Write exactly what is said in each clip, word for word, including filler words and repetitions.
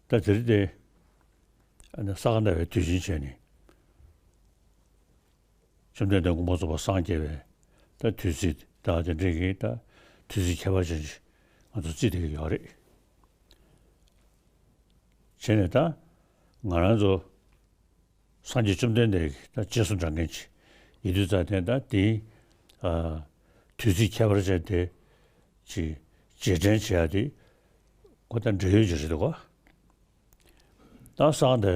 ད་དེ་རིང་དེ་ཨ་ནི་ས་ག་ཟླ་བའི་དུས་ཆེན་བྱས་ནས། བཅོམ་ལྡན་འདས་མངོན་པར་རྫོགས་པར་སངས་རྒྱས་པའི་ད་དུས་ཚིགས་ད་དེ་འདྲ་གི་ད་དུས་ཚིགས་ཁྱད་པར་ཅན་ཞིག་ང་ཚོ་བརྩི་བསྡད་ཀྱི་ཡོད་རེད། བྱས་ནས་ད་ང་རང་ཚོ་སངས་རྒྱས་བཅོམ་ལྡན་འདས་ཀྱི་ད་རྗེས་སུ་འབྲང་མཁན་ཅིག་ཡིན་དུས་ཙང་དེ་ད་དེའི་ཨ་དུས་ཚིགས་ཁྱད་པར་ཅན་དེ་ཅིག་རྗེས་དྲན་བྱེད་ཡ་དེ་ཁོ་ད་འབྲེལ་ཡོད་ཅིག་རེད་འདུག་ག། ད་སངས་ཏེ་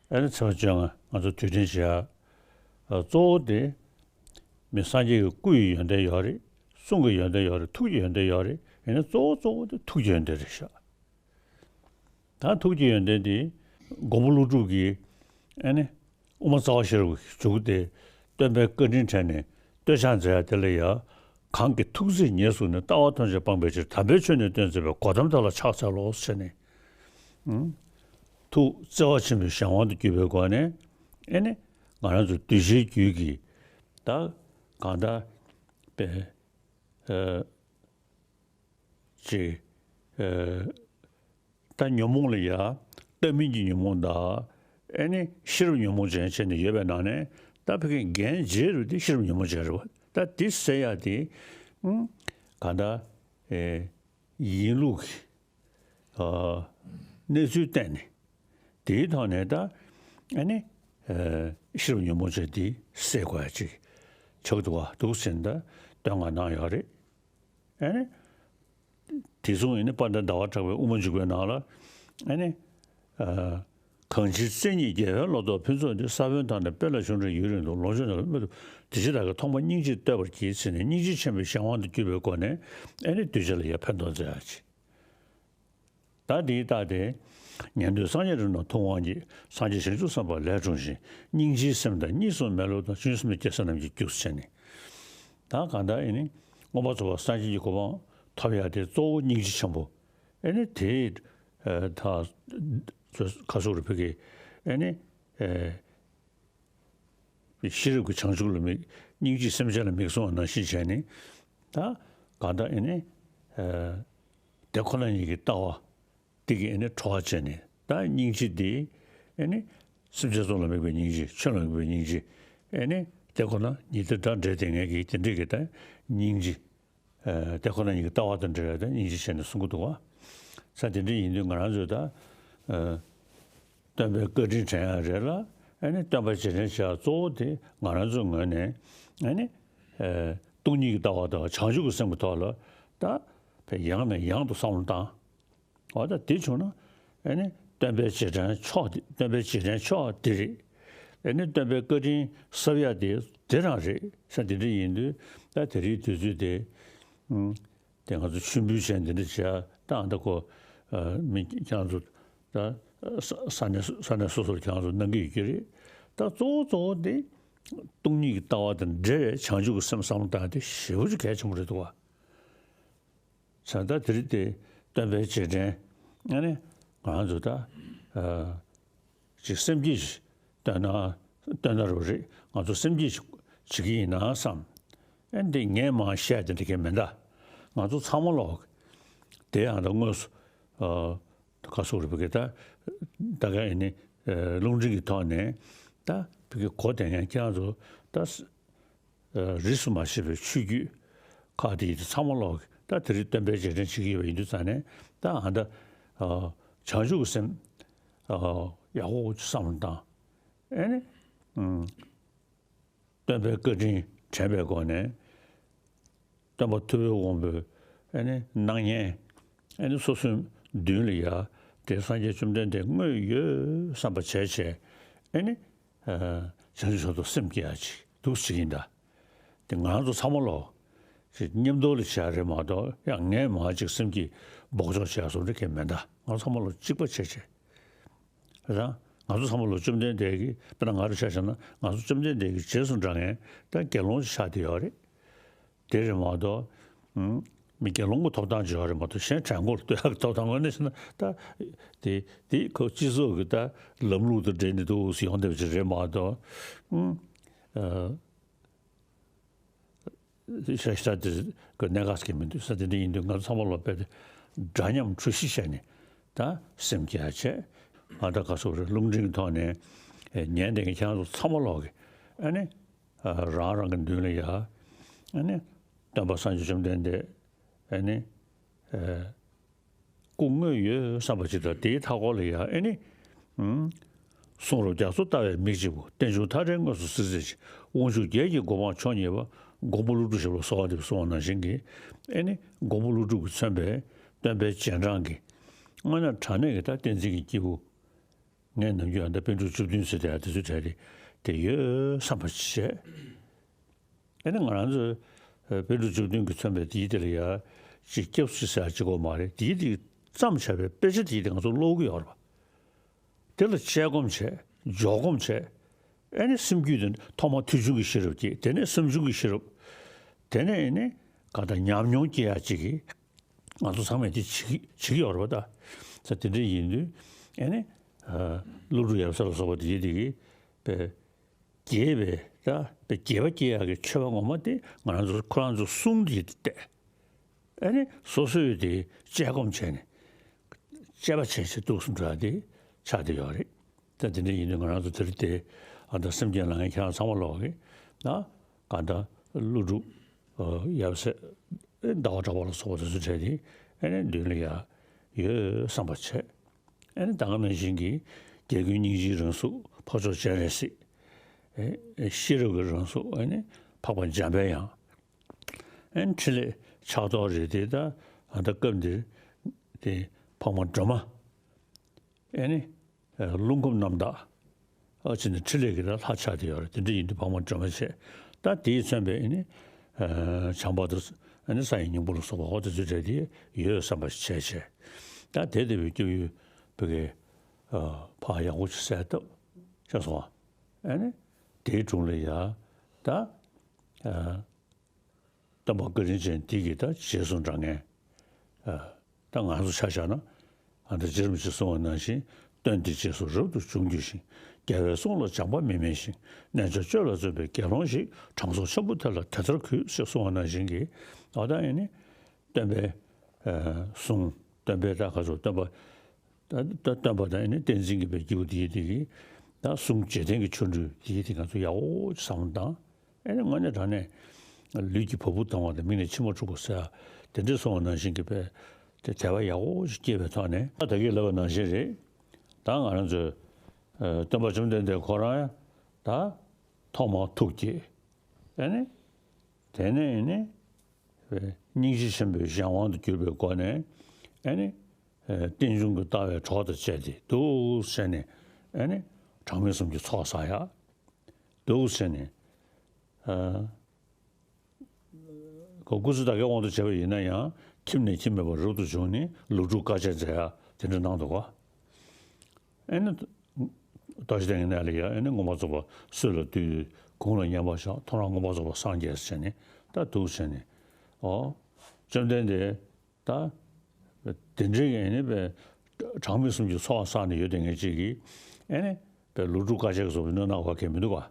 ཨེ་ནི་ཚེས་པ་བཅོ་ལྔ་ང་ཚོ་དུས་དྲན་བྱེད་ཡ། ཨ་གཙོ་བོ་དེ་མི་སངས་རྒྱས་ཀྱི་སྐུ་ཡི་ཡོན་ཏན་ཡོད་རེད། གསུང་གི་ཡོན་ཏན་ཡོད་རེད། ཐུགས་ཀྱི་ཡོན་ཏན་ཡོད་རེད། ཡིན་ན་གཙོ་བོ་གཙོ་བོ་དེ་ཐུགས་ཀྱི་ཡོན་ཏན་རེད་ཤག། ད་ཐུགས་ཀྱི་ཡོན་ཏན་དེ་མགོན་པོ་ཀླུ་སྒྲུབ་ཀྱིས་ཨེ་ནི་དབུ་མ་རྩ་བ་ཤེས་རབ་ཀྱི་མཇུག་དེ་སྟོན་པའི་བཀའ་དྲིན་དྲན་ནས་བསྟོད་ཕྱག་མཛད་ཡ་དེ་ལ་ཡ། གང་གི་ཐུགས་བརྩེས་ཉེར་བཟུང་ནས། ལྟ་བ་ཐམས་ཅད་སྤངས་པའི་ཕྱིར། དམ་པའི་ཆོས་ནི་སྟོན་མཛད་པའི། གོ་ཏམ་དེ་ལ་ཕྱག་འཚལ་ལོ་ཟེར་ནས། ཨང་། ཐུགས་བརྩེ་བ་ཆེན་པོའི་གཞན་དབང་དུ་གྱུར་པའི་སྒོ་ནས་ཨེ་ནི་ང་རང་ཚོ་གདུལ་བྱའི་རྒྱུད་ཀྱི་ད་གང་ལྟར་པའི་ཨ་ཅིག་ཨ་ད་ཉོན་མོངས་ལ་ཡ་ལྟ་མིན་གྱི་ཉོན་མོངས་དང་ཨེ་ནི་ཤེས་རབ་ཉོན་མོངས་ཅན་བྱས་ནས་ཡོད་པའི་ནང་ནས་ད་ཕ་གི་འགན་ལྗིད་རུ་དེ་ཤེས་རབ་ཉོན་མོངས་ཅན་རེད་བ། ད་དེ་ཟེར་ཡ་དེ་ཨང་གང་ལྟར་ཨེ་ཡིན་ལུགས་ཀྱི་ཨ་གནས་ཚུལ་བསྟན་ནས་དེའི་ཐོག་ནས་ད་ཨ་ནི་ཨ་ཤེས་རབ་ཉོན་མོངས་ཅན་དེ་སེལ་དགོས་ཡ་ཅིག་ཆགས་འདུག་བ། འདུག་ཟེར་ནས་ད་བསྟོད་བསྔགས་གནང་ཡོད་རེད། ཨ་ནི་དེ་མཚུངས་ཨ་ནི་དཔལ་ལྡན་ཟླ་བ་གྲགས་པའི་དབུ་མ་འཇུག་པའི་ནང་ལ་ཨ་ནི་ཨ་གང་ཕྱིར་སེམས་ཉིད་རྒྱལ་བའི་བློ་ལྡོག་ཕུན་ཚོགས་འདི། ས་བོན་དང་ནི་སྤོས་ལ་ཆུང་འབྲིང་ཡུན་རིང་དུ། ལོངས་སྤྱོད་རྣམས་ལ་སྨོས་ཏེ། དེ་ཕྱིར་བདག་གིས་ཐོག་མར་སྙིང་རྗེས་བསྟོད་པར་བགྱི་ཟེར་ནས་སྙིང་རྗེ་ཆེན་པོའི་གཞན་དབང་དུ་གྱུར་པའི་སྒོ་ནས་ཨ་ནི་གདུལ་བྱ་ལ་ཡང་ཕན་ཐོགས་མཛད་ཡ་ཅིག། ད་འདིའི་རྟགས་དེ། ཉན་ཐོས་སངས་རྒྱས་རིགས་རྣམས་ཐུབ་དབང་གིས། སངས་རྒྱས་བྱང་ཆུབ་སེམས་དཔའ་ལས་འཁྲུངས་ཤིང་། སྙིང་རྗེའི་སེམས་དང་གཉིས་སུ་མེད་བློ་དང་། ཆོས་སེམས་སྐྱེས་བུ་རྣམས་ཀྱིས་སྒྱུ་ཟེར་ནས། ད་གང་ལྟར་ཨེ་ནི་མངོན་པར་རྫོགས་པར་སངས་རྒྱས་ཀྱི་གོ་འཕང་ཐོབ་ཡ་དེ་གཙོ་བོ་སྙིང་རྗེ་ཆེན་པོ། ཨེ་ནི་དེ་ད་ཁ་སོག་རུ་ཕ་གི་ཨེ་ནི། ཤེས་རབ་ཀྱི་བྱང་ཆུབ་ལ་དམིགས། སྙིང་རྗེས་སེམས་ཅན་ལ་དམིགས་གསུངས་པ་ནང་བཞིན་བྱས་ནས། ད་གང་ལྟར་ཨེ་ནི། དེ་ཁོ་ན་ཉིད་ཀྱི་ལྟ་བ་དེ་གིས་ཨེ་ནི་གྲོལ་བ་བྱས་ནས། ད་སྙིང་རྗེ་དེ་ཨེ་ནི་སེམས་ཅན་ཚོགས་ལ་དམིགས་པའི་སྙིང་རྗེ། ཆོས་ལ་དམིགས་པའི་སྙིང་རྗེ། ཨེ་ནི་དེ་ཁོ་ན་ཉིད་དེ་དང་འབྲེལ་ཏེ་ངེས་ཀྱི་དེ་འདྲས་ཀྱི་ད་སྙིང་རྗེ། ཨ་དེ་ཁོ་ན་ཉིད་ཀྱི་ལྟ་བ་དང་འབྲེལ་བའི་ད་སྙིང་རྗེ་བྱས་ནས་གསུང་གི་འདུག་བ། ས་དེ་འདྲ་ཡིན་དུས་ང་རང་ཚོས་ད་ཨ་སྟོན་པའི་བཀའ་དྲིན་དྲན་ཡ་རེད་ལ། ཨ་ནི་སྟོན་པ་རྗེས་དྲན་བྱེད་ཡ་གཙོ་བོ་དེ་ང་རང་ཚོའི་ངོས་ནས་ཨ་ནི་ཨ་སྟོང་ཉིད་ཀྱི་ལྟ་བ་དང་བྱང་ཆུབ་ཀྱི་སེམས་ཀྱི་ཐོག་ལ་ད་ཡང་ནས་ཡང་དུ་བསམ་བློ་བཏང་། འོ་ད་དེ་བྱུང་ན་ཨ་ནི་སྟོན་པའི་རྗེས་དྲན་མཆོག་དེ། སྟོན་པའི་རྗེས་དྲན་མཆོག་དེ་རེད། ཨ་ནི་སྟོན་པའི་བཀའ་དྲིན་གསབ་ཡ་དེ་དེ་རང་རེད་ས། དེ་འདྲ་ཡིན་དུས་ད་དེ་རིང་དུས་ཚོད་དེ་ཨུམ་དེ་ང་ཚོ་མཆོད་འབུལ་བྱས་འདི་འདྲ་བྱས་ད་ཨ་ད་ཁོ་ཨ་མི་ཁྱེད་རང་ཚོ་ད་ས་ས་གནས་ས་གནས་སོ་སོར་ཁྱེད་རང་ཚོ་གནང་གི་ཡོད་ཀྱི་རེད། ད་གཙོ་བོ་གཙོ་བོ་དེ་སྟོང་ཉིད་ཀྱི་ལྟ་བ་དང་འབྲེལ་བའི་བྱང་ཆུབ་ཀྱི་སེམས་བསམ་བློ་བཏང་ཡ་དེ་ཞེ་པོ་ཅིག་གལ་ཆེན་པོ་རེད་འདུག་བ། བྱས་ཙང་དེ་རིང་དེ་སྟོན་པའི་རྗེས་དྲན་ཨ་ནི་ང་ཚོ་ད་ཨ་ཅིག་སེམས་བསྐྱེད་ཅིག་བཏོན་ན་བཏོན་ན་རུ་རེད། ང་ཚོ་སེམས་བསྐྱེད་ཅིག་བྱེད་ཀྱི་ཡིན་ན་བསམ། ཨ་ནི་འདི་ངས་མར་བཤད་དེ་འདྲ་གི་མིན་ད། ང་ཚོ་ཚང་མ་ལོག་དེ་ཡང་ད་དངོས་སུ་ཨ་ཁ་སོག་རུ་བི་གི་ད་ད་ག་ཨ་ནི་ཨ་རླུང་འཕྲིན་གྱི་ཐོག་ནས་ད་བི་གི་གོ་དེ་ངས་ཁྱེད་རང་ཚོ་ད། རིས་སུ་མ་ཆད་པའི་ཆོས་བརྒྱུད་ཁག་དེ་ཡི་དེ་ཚང་མ་ལོག་ད་དེ་རིང་སྟོན་པའི་རྗེས་དྲན་བྱེད་ཀྱི་ཡོད་པ་ཡིན་དུས་ཙང་ནས་ད་ཨ་ད་བྱང་ཆུབ་ཀྱི་སེམས་ཡག་པོ་བསམ་བློ་བཏང་། ཨེ་ནི་སྟོན་པའི་བཀའ་དྲིན་དྲན་པའི་སྒོ་ནས་སྟོན་པ་ཐུབ་པའི་དབང་པོའི་ཨེ་ནི་སྣང་བརྙན་ཨེ་ནི་སོ་སོའི་མདུན་ལ་ཡ་དེ་སངས་རྒྱས་བཅོམ་ལྡན་འདས་དངོས་ཡོད་བསམ་པ་བྱས་བྱས་ཨེ་ནི། བྱང་ཆུབ་མཆོག་ཏུ་སེམས་བསྐྱེད་ཡ་ཅིག་འདུག་ཅིག་ཡིན་ད། དེ་ང་རང་ཚོ་ཚང་མ་ལོ། ཅིག་མཉམ་དུ་ལ་བྱས་རེད་མ་གཏོགས་ཡང་ངས་མ་ཅིག་སེམས་བསྐྱེད་འབོག་ཆོག་བྱས་སོང་རེད་གས་མེད་ད། ང་ཚོ་ཚང་མ་ལོ་གཅིག་པ་བྱས་བྱས། རེད་ད། ང་ཚོ་ཚང་མ་ལོ་བཅོམ་ལྡན་འདས་ཀྱི་དཔེར་ན་ང་རུ་ཆ་བཞག་ན་ང་ཚོ་བཅོམ་ལྡན་འདས་ཀྱི་རྗེས་སུ་འབྲང་མཁན་ད་དགེ་སློང་ཆགས་བསྡད་ཡོད་རེད། དེ་རེད་མ་གཏོགས། ཨུམ། མི་དགེ་སློང་གི་ཐོབ་ཐང་ཅིག་ཡོད་རེད་མ་གཏོགས་གཞན་བྲན་ཀོར་ལྟོས་ཡག་གི་ཐོབ་ཐང་དངོས་གནས་བྱས་ན་ད། དེ་དེ་ཁོ་སྤྱི་ཚོགས་ཀྱི་ད་ལམ་ལུགས་དང་འབྲེལ་ནས་འདུག་ཡོང་བསྡད་པ་ཅིག་རེད་མ་གཏོགས། ཨུམ། ཨ། ཤ་ཤ་དེ་གི་གནད་འགག་ཅིག་མི་འདུག་ས། དེ་འདྲ་ཡིན་དུས་ང་ཚོ་ཚང་མ་ལོ་དཔེ་དེ་འདྲ་མཉམ་གྲོས་གཞི་བྱས་ནས་ ད་སེམས་སྐྱིད་ཡ་བྱས། ང་ད་ག་སོགས་རེད། རླུང་འཕྲིན་གྱི་ཐོག་ནས་ཨེ་ཉན་བསྡད་མཁན་ཁྱེད་རང་ཚོ་ཚང་མ་ལོག་གི་ཨ་ནི་ཨ་རང་རང་གི་མདུན་ལ་ཡ་ཨ་ནི་སྟོན་པ་སངས་རྒྱས་བཅོམ་ལྡན་འདས་ཨ་ནི་ཨེ་སྐུ་དངོས་ཡོད་བསམ་པ་ཅིག་དང་། དེའི་མཐའ་སྐོར་ལ་ཡ་ཨེ་ནི་ཨུམ་གསུང་རབ་རྒྱ་མཚོ་ལྟ་བའི་མིག་གཅིག་པུ། རྟེན་འབྱུང་མཐའ་བྲལ་དངོས་སུ་གཟིགས་མཛད་ཅིང་། དབང་ཕྱུག་བརྒྱད་ཀྱི་གོ་འཕང་མཆོག་བརྙེས་པ། མགོན་པོ་ཀླུ་སྒྲུབ་ཞབས་ལ་གསོལ་བ་འདེབས་གསུངས་པ་ནང་བཞིན་གྱི་ཨེ་ནི་མགོན་པོ་ཀླུ་སྒྲུབ་ཀྱིས་མཚོན་པའི་སྟོན་པའི་རྗེས་འབྲང་གི་དངོས་གནས་དྲང་གནས་ཀྱི་ད་བསྟན་འཛིན་གྱི་སྐྱེས་བུ། ངས་ནམ་རྒྱུན་ཡང་ད་པཎ་གྲུབ་བཅུ་བདུན་ཟེར་དེ་དེ་ཚོའི་གྲས་དེ་དེ་ཡོད་བསམ་པ་ཞིག་བྱས། ཨེ་ནི་ང་རང་ཚོས་ཨ་པཎ་གྲུབ་བཅུ་བདུན་གྱིས་མཚོན་པའི་དེའི་དེ་ལ་ཡ་ཅིག་སྐྱབས་སུ་ཟེར་ཡ་ཅིག་གོ་མ་རེད། དེའི་དེ་བརྩམས་བྱས་པའི་དཔེ་ཆ་དེའི་དེ་ང་ཚོ་ཀློག་གི་ཡོད་རེད་པ། དེ་ལ་དཔྱད་སྒོམ་བྱས། འཇོག་སྒོམ་བྱས། ཨེ་ནི་སེམས་རྒྱུད་དེ་ཐོག་མར་མཐོ་ཆུང་གི་ཤེས་རབ་སྐྱེས། དེ་ནས་གསུམ་ཆུང་གི་ཤེས་རབ། དེ་ནས་ཨེ་ནི་ག་ད་ཉམས་མྱོང་སྐྱེ་ཡ་ཅིག་གི་ང་ཚོ་ཚང་མས་དེ་བྱེད་ཀྱི་བྱེད་ཀྱི་ཡོད་རེད་པ་ད། ས་དེ་འདྲ་ཡིན་དུས་ཨེ་ནི་ཨ་ཀླུ་སྒྲུབ་ཡབ་སྲས་ལ་སོགས་པ་དེ་ཡིན་དེ་གི་པའི་རྒྱས་པའི་ད་པའི་རྒྱས་པ་སྐྱེ་ཡག་གི་ཆོས་པ་ངོ་མ་དེ་ང་རང་ཚོ་ཁོ་རང་ཚོ་གསུང་དེ་ཡིན་ཏེ། ཨེ་ནི་སོ་སོས་དེ་དཔྱད་སྒོམ་བྱས་ནས་དཔྱད་པ་བྱས་བྱས་འདུག་སེ་འགྲོ་ཡ་དེ་ཆགས་བསྡད་ཡོད་རེད། ད་དེ་འདྲ་ཡིན་དུས་ང་རང་ཚོ་དེ་རིང་དེ་ཨ་ད་སེམས་ཅན་ལ་ངས་ཁྱེད་རང་ཚང་མ་ལོག་གི་ན་ག་ད་ཀླུ་སྒྲུབ་ཡབ་སྲས་ཟླ་བ་གྲགས་པ་ལ་སོགས་པ་དེ་ཚོ་གྲས་དེ་ཨེ་ནི་མདུན་ལ་ཡ་ཡོད་བསམ་པ་བྱས། ཨེ་ནི་ད་ག་ནང་བཞིན་གྱི་རྒྱལ་ཀུན་སྙིང་རྗེའི་རང་གཟུགས་འཕགས་མཆོག་སྤྱན་རས་གཟིགས། ཨེ་ཤེས་རབ་ཀྱི་རང་གཟུགས་ཨེ་ནི་འཕགས་པ་འཇམ་པའི་དབྱངས། ཨེ་ནི་འཕྲིན་ལས་ཕྱག་རྡོར་རེད་དེ། ད་ཨ་ད་སྐབས་འདིར་དེ་འཕགས་མ་སྒྲོལ་མ། ཨེ་ནི་ཨེ་རླུང་ཁམས་རྣམ་དག་ཨ་ཅེ་ནི་འཕྲིན་ལས་ཀྱི་ད་ལྷ་ཆགས་བསྡད་ཡོད་རེད། དེ་འདྲ་ཡིན་དུས་འཕགས་མ་སྒྲོལ་མ་བྱས། ད་དེས་མཚོན་པའི་ཨེ་ནི་ཨེ་བྱམས་པ་དང་ཨེ་ནི་ས་ཡི་སྙིང་པོ་ལ་སོགས་པ་འོ་དེ་ཚོའི་གྲས་དེ་ཡོད་བསམ་པ་ཞིག་བྱས་བྱས། ད་དེ་དེ་བའི་སྐྱབས་ཡུལ་བོད་ཀྱི་ཨ་ཕ་ཡག་པོ་ཅིག་གསལ་བཏབ་ཤག་སོང་བ། ཨེ་ནི་དེའི་དྲུང་ལ་ཡ་ད་ཨ་སྟོན་པ་བཀའ་དྲིན་ཅན་དེ་གི་ད་རྗེས་སུ་འབྲང་མཁན། ཨ་ད་ང་ཚོ་ཆ་བཞག་ན་ཨ་ད་རྗེ་རིན་པོ་ཆེས་གསུངས་པ་ནང་བཞིན། སྟོན་དེ་རྗེས་སུ་རབ་ཏུ་བྱུང་གྱུར་ཅིང་། རྒྱལ་བའི་གསུང་ལ་སྦྱངས་པ་མི་དམན་ཞིང་། རྣལ་འབྱོར་སྤྱོད་ལ་བརྩོན་པའི་དགེ་སློང་ཞིག། དྲང་སྲོང་ཆེན་པོ་དེ་ལ་དེ་ལྟར་གུས། ཞེས་གསུངས་པ་ནང་བཞིན་གྱི་ཨ་ད་ཨེ་ནི་སྟོན་པའི་ཨ་གསུང་། སྟོན་པའི་ད་ག་ཚོད་སྟོན་པ་ད་ད་སྟོན་པ་དང་ཨེ་ནི་བསྟན་འཛིན་གྱི་པའི་སྐྱེས་བུ་དེ་ཡི་དེ་གི་ད་གསུང་རྗེས་དྲན་གྱི་ཆོ་འཕྲུལ་དེ་ཡི་དེ་ང་ཚོ་ཡག་པོ་ཅིག་བསམ་བློ་བཏང་། ཨེ་ནི་དངོས་གནས་དྲང་གནས་ལུས་ཀྱི་བ་སྤུ་ལྡང་བ་དང་མིག་ནས་མཆི་མ་འཁྲུག་པ་ཟེར་ཡ་དེ་འདྲ་སོང་བ་ནང་བཞིན་གྱི་པའི་དེ་དད་པ་ཡག་པོ་ཞིག་སྐྱེས་པའི་ཐོག་ནས། ད་ད་གིན་ལབ་པ་ནང་བཞིན་རེད། ད་ང་རང་ཚོའི་ཨ་སྟོན་པ་བཅོམ་ལྡན་འདས་ཁོ་རང་ཡང་ད་ཐོག་མར་ཐུགས་བསྐྱེད། ཨེ་ནི་དེ་ནས་ཨེ་ནི་སྙིང་རྗེ་ཆེན་པོའི་གཞན་དབང་དུ་གྱུར་པའི་སྒོ་ནས་ཨེ་ནི་ཨ་རྟེན་འབྱུང་གི་ལྟ་བའི་གྲོགས་དང་བཅས་ཏེ་འདུག་སེ་བྱས་ནས་ཨེ་ནི་གྲངས་མེད་གསུམ་གྱི་ཚོགས་བསགས་ཡ། འདུག་སེ་བྱས་ནས་ཨ་སྐུ་ཚེ་ད་གའི་དབང་དུ་བྱས་པ་ཡིན་ན་ཡང་ཁྱིམ་ནས་ཁྱིམ་མེད་པར་རབ་ཏུ་བྱུང་ནས་ལོ་དྲུག་དཀའ་སྤྱད་མཛད་ཡ་དེ་འདྲ་གནང་འདུག་ག། ཨེ་ནི་རྡོ་རྗེ་གདན་གྱི་གནས་ལ་ཡ་ཨེ་ནི་མངོན་པར་རྫོགས་པ་སྲོད་ལ་བཏུད། དགུང་ལ་བསྙེན་པར་བཞག། ཐོ་རངས་མངོན་པར་རྫོགས་པར་སངས་རྒྱས་ཟེར་ནས་ད་འདུག་ཟེར་ནས། ཨོ། བཅོམ་ལྡན་འདས་ད་དེ་འདྲའི་ཨེ་ནི་པའི་གྲངས་མེད་གསུམ་གྱི་ཚོགས་བསགས་ནས་ཡོད་དེ་ངེད་ཅིག་གིས་ཨེ་ནི་པའི་ལོ་དྲུག་དཀའ་སྤྱད་ཀྱི་བཟོ་བའི་གནོད་ན་བ་གས་མི་འདུག་ག།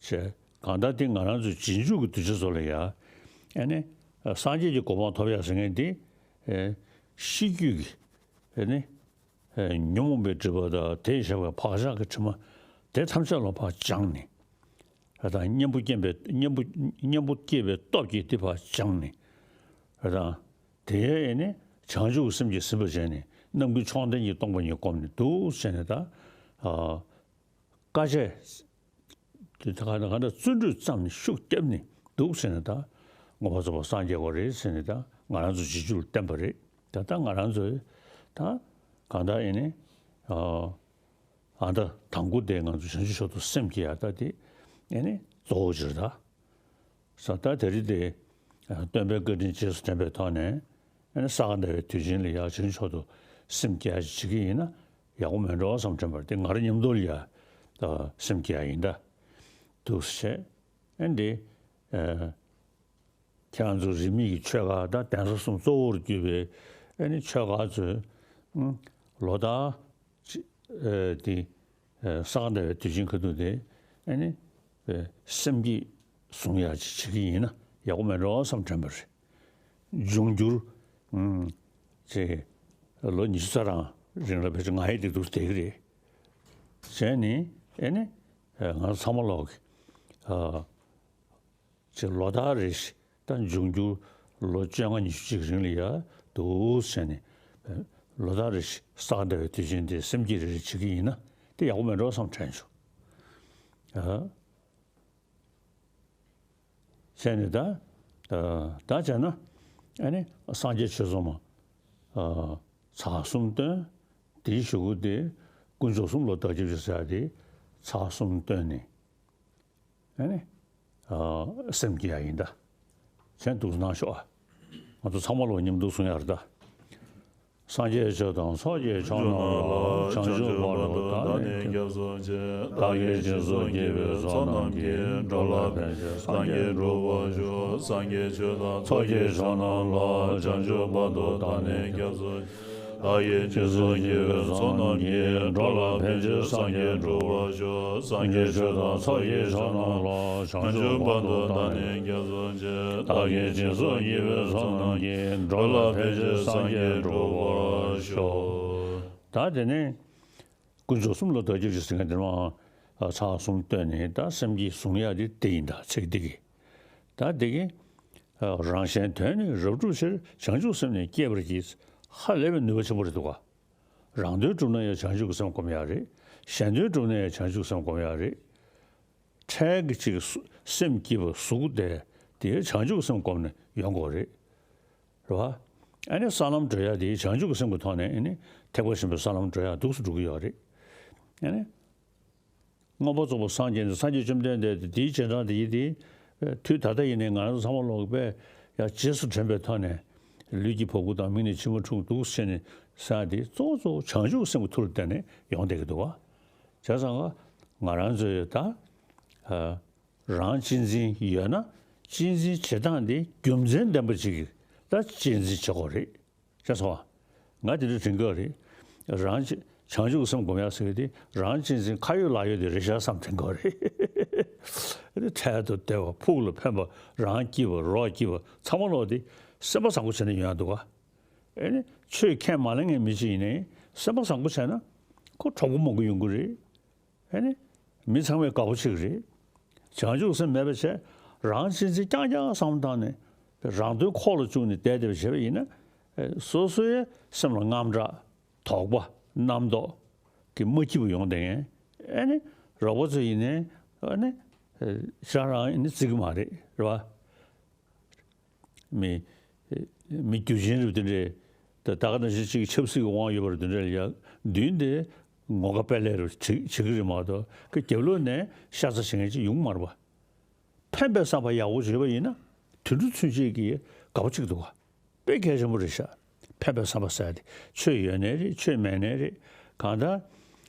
བྱས། གང་ལྟར་དེ་ང་རང་ཚོའི་རྗེས་འཇུག་གི་གདུལ་བྱ་ཚོ་ལ་ཡ་ཨེ་ནི་སངས་རྒྱས་ཀྱི་གོ་འཕང་ཐོབ་ཡ་ཟེར་མཁན་དེ་ཨེ་ཤེས་རྒྱུད་ཀྱི་ཨེ་ནི་ཨེ་ཉོན་མོངས་པའི་སྒྲིབ་པ་དང་དེས་བཞག་པའི་བག་ཆགས་ཀྱི་དྲི་མ་དེ་ཐམས་ཅད་ལ་ཕར་སྦྱངས་ནས། ཨ་དང་གཉེན་པོ་སྐྱེས་པའི་གཉེན་པོ་གཉེན་པོ་སྐྱེས་པའི་སྟོབས་ཀྱིས་དེ་ཕར་སྦྱངས་ནས། ཨ་དང་དེའི་ཨེ་ནི་བྱང་ཆུབ་ཀྱི་སེམས་ཀྱིས་ཟིན་པར་བྱས་ནས་རྣམ་ཀུན་མཆོག་ལྡན་གྱི་སྟོང་པ་ཉིད་བསྒོམས་ནས་འདུག་ཟེར་ནས་ད། ཨ། དཀའ་སྤྱད། དེ་ད་ག་ད་ག་ད་བརྩོན་འགྲུས་བརྩམས་ནས་ཤུགས་བརྒྱབ་ནས་འདུག་ཟེར་ནས་ད་མངོན་པར་རྫོགས་པར་སངས་རྒྱས་པ་རེད་ཟེར་ནས་ད་ང་རང་ཚོ་རྗེས་འཇུག་ལ་བསྟན་པ་རེད། ད་ལྟ་ང་རང་ཚོས་ད་གང་ལྟར་ཨེ་ནི་ཨ་ད་དང་པོ་དེ་ང་ཚོ་བྱང་ཆུབ་མཆོག་ཏུ་སེམས་བསྐྱེད་ཡ་ད་དེ་ཨེ་ནི་གཙོ་བོ་ཅིག་རེད་ད། ས་ད་དེ་རིང་དེ་སྟོན་པའི་བཀའ་དྲིན་རྗེས་སུ་དྲན་པའི་ཐོག་ནས་ཨེ་ནི་ས་ག་ཟླ་བའི་དུས་ཆེན་ལ་ཡ་བྱང་ཆུབ་མཆོག་ཏུ་སེམས་བསྐྱེད་ཡ་ཅིག་བྱེད་ཀྱི་ཡིན་ན་ཡག་པོ་མེད་འགྲོ་བསམ་དྲན་པ་རེད། དེ་ང་རང་མཉམ་དུ་ལ་ཡ་ད་སེམས་བསྐྱེད་ཡ་ཡིན་ད། འདུག་སེ་བྱས། ཨེ་འདི་ཨེ་ཁྱེད་རང་ཚོ་རིས་མེད་ཀྱི་ཆོས་ཁག་ད་གདན་ས་གསུམ་གཙོ་བོར་གྱུར་པའི་ཨེ་ནི་ཆོས་ཁག་ཚོས་ཨུ་ལོ་ལྟར་ཅི་ཨེ་འདི་ཨེ་ས་ག་ཟླ་བའི་དུས་ཆེན་ཁ་ཐུག་དེ་ཨེ་ནི་ཨེ་སེམས་བསྐྱེད་བཟུང་ཡ་ཅིག་བྱེད་ཀྱི་ཡིན་ན་ཡག་པོ་མེད་འགྲོ་བསམ་དྲན་པ་རེད། འབྱུང་འགྱུར་ཨུ་ཅེ་ལོ་ཉི་ཤུ་རྩ་གྲངས་ རིང་ལ་ཕལ་ཆེར་ང་ཡི་དེ་འདུག་བསྡད་ཀྱི་རེད། བྱས་ནས་ཨེ་ནི་ང་ཚང་མ་ལོག་གི་ཨ་ཅིག་ལོ་ལྟར་རེ་བཞིན་ད་འབྱུང་འགྱུར་ལོ་བཅོ་ལྔ་ཉི་ཤུ་ཅིག་རིང་ལ་ཡ་འདུག་བྱས་ནས་ལོ་ལྟར་རེ་བཞིན་བསགས་བསྡད་པའི་དུས་ཆེན་དེ་སེམས་བསྐྱེད་རེ་རེ་བྱེད་ཀྱི་ཡིན་ན་དེ་ཡག་པོ་མེད་འགྲོ་བསམ་དྲན་བྱུང་། ཨ། བྱས་ནས་ད། ད་བྱས་ན། ཨ་ནི་སངས་རྒྱས་ཆོས་གསུམ་མ། ཚར་གསུམ་བཏོན། དེའི་གཞུག་གུ་དེ་དཀོན་མཆོག་གསུམ་ལ་བདག་སྐྱབས་མཆི་ཟེར་ཡ་དེ་ཚར་གསུམ་བཏོན་ནས། ཨ་ནི། སེམས་བསྐྱེད་ཡ་ཡིན་ད། བྱས་འདུག་གནང་ཤོག་ཨ། ང་ཚོ་ཚང་མ་ལོ་མཉམ་འདུག་གསུང་ཡ་རེད་ད། སངས་རྒྱས་ཆོས་དང་ཚོགས་ཀྱི་མཆོག་རྣམས་ལ། བྱང་ཆུབ་བར་དུ་བདག་ནི་སྐྱབས་སུ་མཆི། བདག་གིས་སྦྱིན་སོགས་བགྱིས་པའི་ཚོགས་རྣམས་ཀྱིས། འགྲོ་ལ་ཕན་ཕྱིར་སངས་རྒྱས་འགྲུབ་པར་ཤོག་སངས་རྒྱས་ཆོས་དང་ཚོགས་ཀྱི་མཆོག་རྣམས་ལ། བྱང་ཆུབ་བར་དུ་བདག་ནི་སྐྱབས་སུ་མཆི། བདག་གིས་སྦྱིན་སོགས་བགྱིས་པའི་ཚོགས་རྣམས་ཀྱིས། འགྲོ་ལ་ཕན་ཕྱིར་སངས་རྒྱས་འགྲུབ་པར་ཤོག་སངས་རྒྱས་ཆོས་དང་ཚོགས་ཀྱི་མཆོག་རྣམས་ལ། བྱང་ཆུབ་བར་དུ་བདག་ནི་སྐྱབས་སུ་མཆི། བདག་གིས་སྦྱིན་སོགས་བགྱིས་པའི་ཚོགས་རྣམས་ཀྱིས། འགྲོ་ལ་ཕན་ཕྱིར་སངས་རྒྱས་འགྲུབ་པར་ཤོག་ད་དེ་ནས་དཀོན་མཆོག་གསུམ་ལ་བདག་སྐྱབས་མཆི་ཟེར་མཁན་དེ་མ་ཚར་གསུམ་བཏོན་ནས་ད་སེམས་བསྐྱེད་བཟུང་ཡ་དེ་དེ་ཡིན་ད་ཚིག་འདི་གི། ད་འདི་གི། རང་གཞན་དོན་ནི་རབ་བསྒྲུབ་ཕྱིར། བྱང་ཆུབ་སེམས་ནི་བསྐྱེད་པར་བགྱི། ཧ་ལས་པའི་ནུས་པ་ཆེན་པོ་རེད་འདུག་ག་རང་དོན་སྒྲུབ་ན་ཡང་བྱང་ཆུབ་ཀྱི་སེམས་སྒོམ་ཡག་རེད། གཞན་དོན་སྒྲུབ་ན་ཡང་བྱང་ཆུབ་ཀྱི་སེམས་སྒོམ་ཡག་རེད། འཕྲལ་གྱི་ཅིག་སེམས་སྐྱིད་པ་གཟུགས་བདེ་དེ་བྱང་ཆུབ་ཀྱི་སེམས་སྒོམ་ནས་ཡོང་དགོས་རེད། རེད་བ། ཨ་ནི་ས་ལམ་བགྲོད་ཡག་དེ་བྱང་ཆུབ་ཀྱི་སེམས་ཀྱི་ཐོག་ནས་ཨ་ནི་ཐེག་པ་ཆེན་པོའི་ས་ལམ་བགྲོད་ཡག་འདུག་སེ་འགྲོ་གི་ཡོད་རེད། ཨ་ནི། མངོན་པར་རྫོགས་པར་སངས་རྒྱས་ནས་སངས་རྒྱས་བཅོམ་ལྡན་འདས་དེ་དེའི་རྗེས་འབྲང་དེ་ཡིན་ཏེ། དུས་ད་ལྟ་ཡིན་ནའི་ང་རང་ཚོ་ཚང་མ་ལོག་པས་ཡང་རྗེས་སུ་དྲན་པའི་ཐོག་ནས་ལུས་ཀྱི་བ་སྤུ་དང་མིག་ནས་མཆི་མ་འཁྲུག་འདུག་ཟེར་ནས་ཟེར་ཡ་དེ་གཙོ་བོ་གཙོ་བོ་བྱང་ཆུབ་སེམས་ཀྱི་མཐུ་ལ་བརྟེན་ནས་ཡོང་བསྡད་ཀྱི་འདུག་བ། བྱས་ཙང་ང་རང་ཚོས་ད་རང་གཅེས་འཛིན་ཡོད་ན་གཅེས་འཛིན་བྱེད་སྟངས་དེ་རྒྱུ་མཚན་ལྡན་པ་ཅིག་གིས་ད་གཅེས་འཛིན་བྱེད་དགོས་རེད། ཤེས་སོང་ང་། ང་དེ་འདྲ་དྲན་གྱི་ཡོད་རེད། རང་གཅེས་བྱང་ཆུབ་ཀྱི་སེམས་སྒོམ་ཡག་ཟེར་གྱི་དེ་རང་གཅེས་འཛིན་ཁ་ཡོད་ལག་ཡོད་དེ་རེད་ཤག་བསམ་དྲན་གྱི་ཡོད་རེད། འཕྲལ་དུ་བདེ་བ་ཕུགས་ལ་ཕན་པ་རང་སྐྱིད་པ་རོགས་སྐྱིད་པ་ཚང་མ་ལོག་དེ་སེམས་པ་བཟང་པོ་བྱས་ནས་ཡོང་ཡག་འདུག་ག་ཨེ་ནི་ཆོས་ཁས་མ་ལེན་མཁན་མི་གཅིག་ཡིན་ནའི་སེམས་པ་བཟང་པོ་བྱས་ན་ཁོ་གྲོགས་པོ་མང་པོ་ཡོང་གི་རེད། ཨེ་ནི། མི་ཚང་མས་དགའ་པོ་ཅིག་རེད། བྱང་ཆུབ་སེམས་མེད་པ་བྱས། རང་གཅེས་འཛིན་རྐྱང་རྐྱང་བསམ་བཏང་ནས། རང་དོན་ཁོག་ལ་བཅུག་ནས་བསྡད་བསྡད་པ་བྱས་པ་ཡིན་ན། སོ་སོའི་སེམས་ལ་དངངས་སྐྲག་དོགས་པ། རྣམ་རྟོག་གི་མ་སྐྱིད་པོ་ཡོང་བསྡད་མཁན། ཨེ་ནི། རོགས་པ་ཚོ་ཡིན་ནའི། ཨེ་ནི། ཤ་རང་ཡིན་ནི་བརྩི་གི་མ་རེད། རེད་བ། མི། མི་རྒྱུ་ཆེན་རུ་དེ་འདྲས། ད་ད་ག་ནང་བཞིན་གཅིག་ཆབ་སྲིད་ཀྱི་དབང་ཡོད་པར་དེ་འདྲས་ལ་ཡ་མདུན་དེ་ངོ་དགའ་དཔལ་ལས་རུ་བྱེད་བྱེད་ཀྱི་རེད་མ་གཏོགས་ཁ་རྒྱབ་ལོགས་ནས་ཤ་ཚ་བྱེད་མཁན་ཅིག་ཡོང་མ་རེད་པ། ཕན་པའི་བསམ་པ་ཡག་པོ་བྱས་པ་ཡིན་ན་དུད་འགྲོ་ཚུན་ཆད་ཀྱིས་དགའ་པོ་གཅིག་འདུག་ག་དཔེ་གལ་ཆེན་པོ་རེད་ཤག་ཕན་པའི་བསམ་པ་ཟེར་ཡ་དེ་ཆོས་ཡོད་ནའི་རེད། ཆོས་མེད་ནའི་རེད། གང་ལྟར།